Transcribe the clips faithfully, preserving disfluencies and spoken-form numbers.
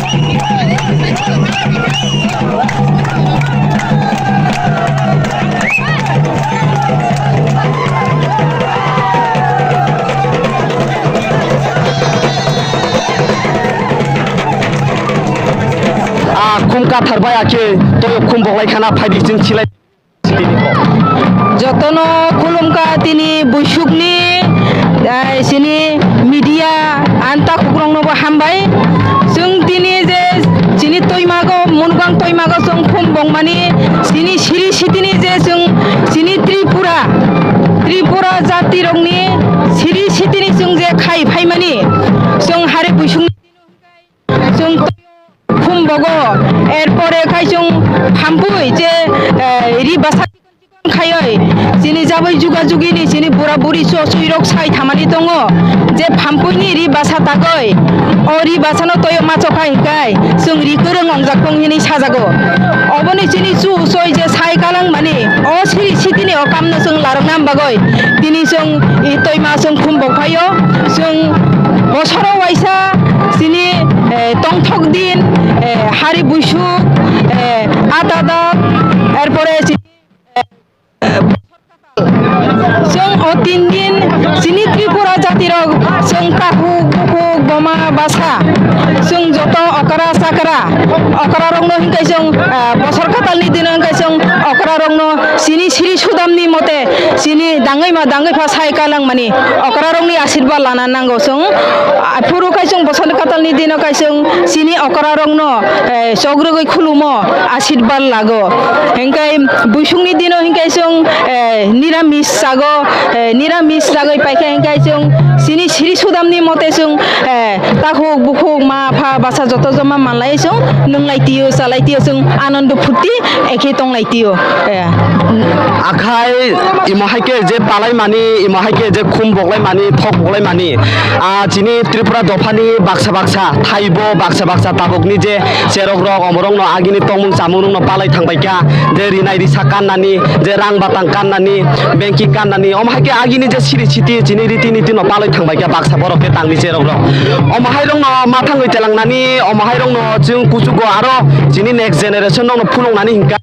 Ah, khum kathar bai akhe toyo khum boklai khana phaidi chwng silai. Jotono khulumkha tini buisukni, eh, sini media ang takhukroknobo hambai. Chwng tini je chini toimago, munukgang toimago chwng khum bongmani, sini siri sitini je chwng chini Tripura, Tripura jatirokni siri sitini chwng je khai phaimani, chwng hari buisukni Chwng khum bogo, erpore khai chwng phampui je, eh, ri basa khaioi, chini jaboi juga jugini chini bura buri cho chuirok sai thamani tongo, je phampuini ri basa tagoi, o ri basano toyo macho khai hinkai chwng ri kwrwng ongjak tong hinwi sajago. Oboni chini chu choi je sai kalang mani, o siri sitini o kamno chwng larokna bagoi, tini chwng i toima chwng khum bok phaio, chwng bosoro waisa, Chini, eh, tongthok din, eh, hari buisuk, eh, ata dok, erpore chini, eh, chwng o tin din chini Tripura jatirok chwng takhuk bukhuk boma basa chwng joto okra chakra okra rokno hinkai chwng, eh, bosor katalni dino hinkai chwng okra rokno chini siri sudamni mote chini dangwi ma dangwi pha sai kalang mani okra rokni asirba lana nango chwng. Aphuru khai chwng bosor katalni dino khai chwng chini okra rokno, eh, chok rwgwi khulumo asirba lago. Hingkai buisukni dino hingkai chwng, eh, niramis chago, eh, niramis chagwi paikha hingkai chwng chini siri sudamni mote chwng, eh, takhuk bukhuk ma pha basa joto joma manlai chwng nwnglai tio chalai tio chwng anondo phurti ekhe tonglai tio. Eh. Akhai imo hai khe je palai mani, imo hai khe je khum boklai mani, thok boklai mani. Ah, chini Tripura dophani baksa baksa, thaibo baksa baksa tabukni je cherok rok, omorok no agini tongmung chamung rok no palai thang bai kha. Je rinai risa kannani, je rang batang kannani, bengki kannani, omo hai khe agini je siri siti chini riti niti no palai thang bai kha baksa borok khe tangni cherok rok. Omo hai rok no ma thangwi telangnani, omo hai rok no chwng kuchugo aro chini next generation rok no phunuknani hinkha.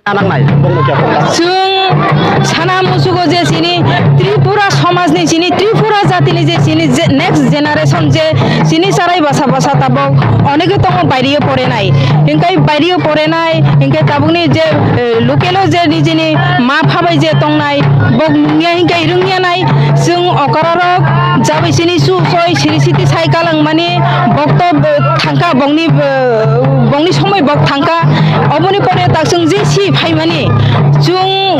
Nangnai, bongno kya kok? Chwng sana musugo je chini Tripura somajni, chini Tripura jatini je chini je next generation je chini charai basa basa tabok onege tongo bairio porenai. Hingkai bairio porenai, hingke tabukni je, eh, localo je nijini ma phabai je tongnai, bok nungya hingkai rungya nai, chwng okra rok jabai chini su soi siri siti sai kalang mani, bok to, eh, thangka bongni, eh, bongni somoi bok thangka. Oboni pore tak chwng je si phaimani, chwng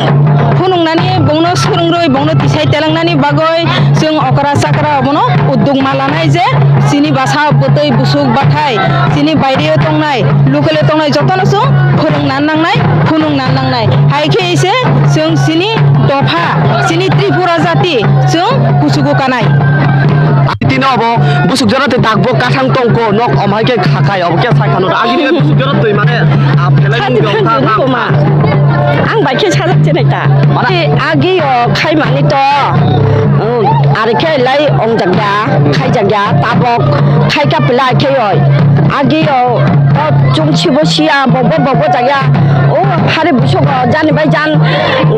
phunuknani bongno swrwngrwi bongno tisai telangnani bagwi chwng okra chakra obono udduk ma lanai je chini basa bwtwi busuk bathai chini baireo tongnai, localo tongnai jotono chwng phwrwngna nangnai, phunukna nangnai. Hai khe se chwng chini dopha, chini Tripura jati chwng kuchugo kanai. Tini obo busuk jora tei takbo kathang tongkho, nok om hai khe khakai, obo khe sai khano. Agini busuk jora twi mane, a, phelai mung jong kha, kha, kha. Ang bai khe sajak chenai ta. Mana? Te agi o khai mani to, um, ari khe lai ong jak ya, khai jak ya, tabok khai ka pela khe oi. Agi o, o chung chibo sia, bobo bobo jak ya. O hari busuk o jani bai jan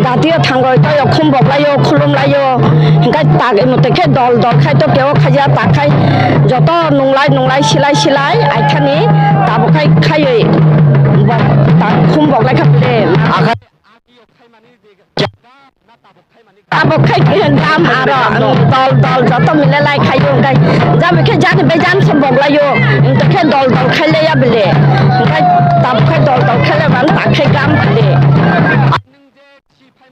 dati o thango, to o khum bok lai o, khulum lai o. Hingkai tak imo te khe dol dol khai to keo khaija tak khai joto nunglai nunglai silai silai aithani tabuk khai khaiwi bok tak khum bok lai kha pele. Akhai tabuk khai khe dam aro dol dol joto mile lai khaio hingkai jabi khe jani bejan se bok laio hingkai khe dol dol khai le ya bele hingkai tabuk khai dol dol khai le ban tak khai gam pele.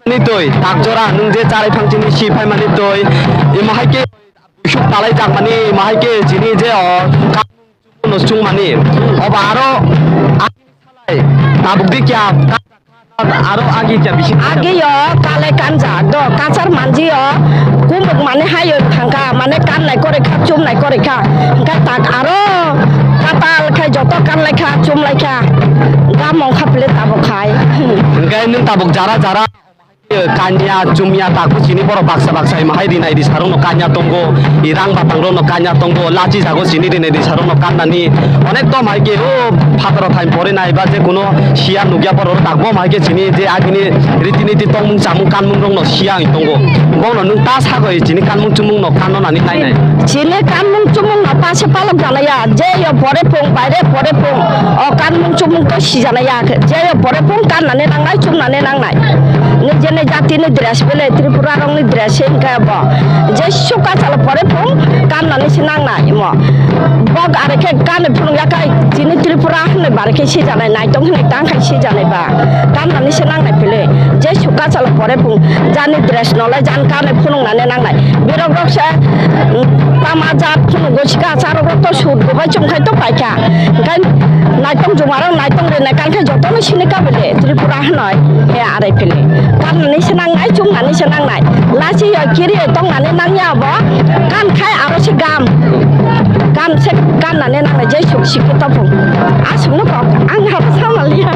Ni twi, tak jora nwng je charai phang chini si phaimani twi, imo hai khe buisuk palai jakmani, imo hai khe chini je o no chungmani, obo aro agini salai tabuk di kya, aro agi kya bisi. Agi yo kalai kanjak do, kachar manji yo, kumbuk mani hayo thangka, mane kannai kore kha, chumnai kore kha, hingkha tak aro katal khai joto kanlai kha, chumlai kha, gamong kha pile tabuk khai. Hingkha nwng tabuk jara jara. Kanya, chumya, takhuk chini borok baksa baksa ima hai rinai risarokno kanya tongo, i rang batangrokno kanya tongo, lachi jago chini rinai risarokno kannani onek tom hai khe o phataro thaim pore nai ba je kuno siya nukya borok takbo hai khe chini je agini riti niti tongmung chamung kanmungrokno siya wng tongo. Bono nwng ta sagwi chini kanmung chumungno kanno nani nainai. Chini kanmung chumungno ta se palok janaya, je yo pore phung, baire pore phung, o kanmung chumung to sijanaya, je yo pore phung kannani nangnai, chumnani nangnai. Nijeni jatini dress bele Tripura rokni dress se hinkhe bo. Jesu kachalo pore phung kannani se nangnai imo. Bok are khe kani phunukya khai chini Tripura hinwi bare khe sijanai, naitong hinwi tang khai sijanai ba. Kannani se nangnai phile. Jesu kachalo pore phung jani dress nolai jan kani phunuknani nangnai. Birok rok se, mm, tama jat phunugo sika charok rok to sut go bai chum khai to paikha. Hinkhe naitong juma rok naitong rene kan khe jotono sini kabele Tripura hinwi. He arai phili. Kannani se nangnai, chumnani se nangnai. Lachi yo kiri yo tongnani nangya bo. Kan khai aro se gam. Kan se kannani nangnai, je suk sikhe topung. Asukno kok, ang habo samaliya.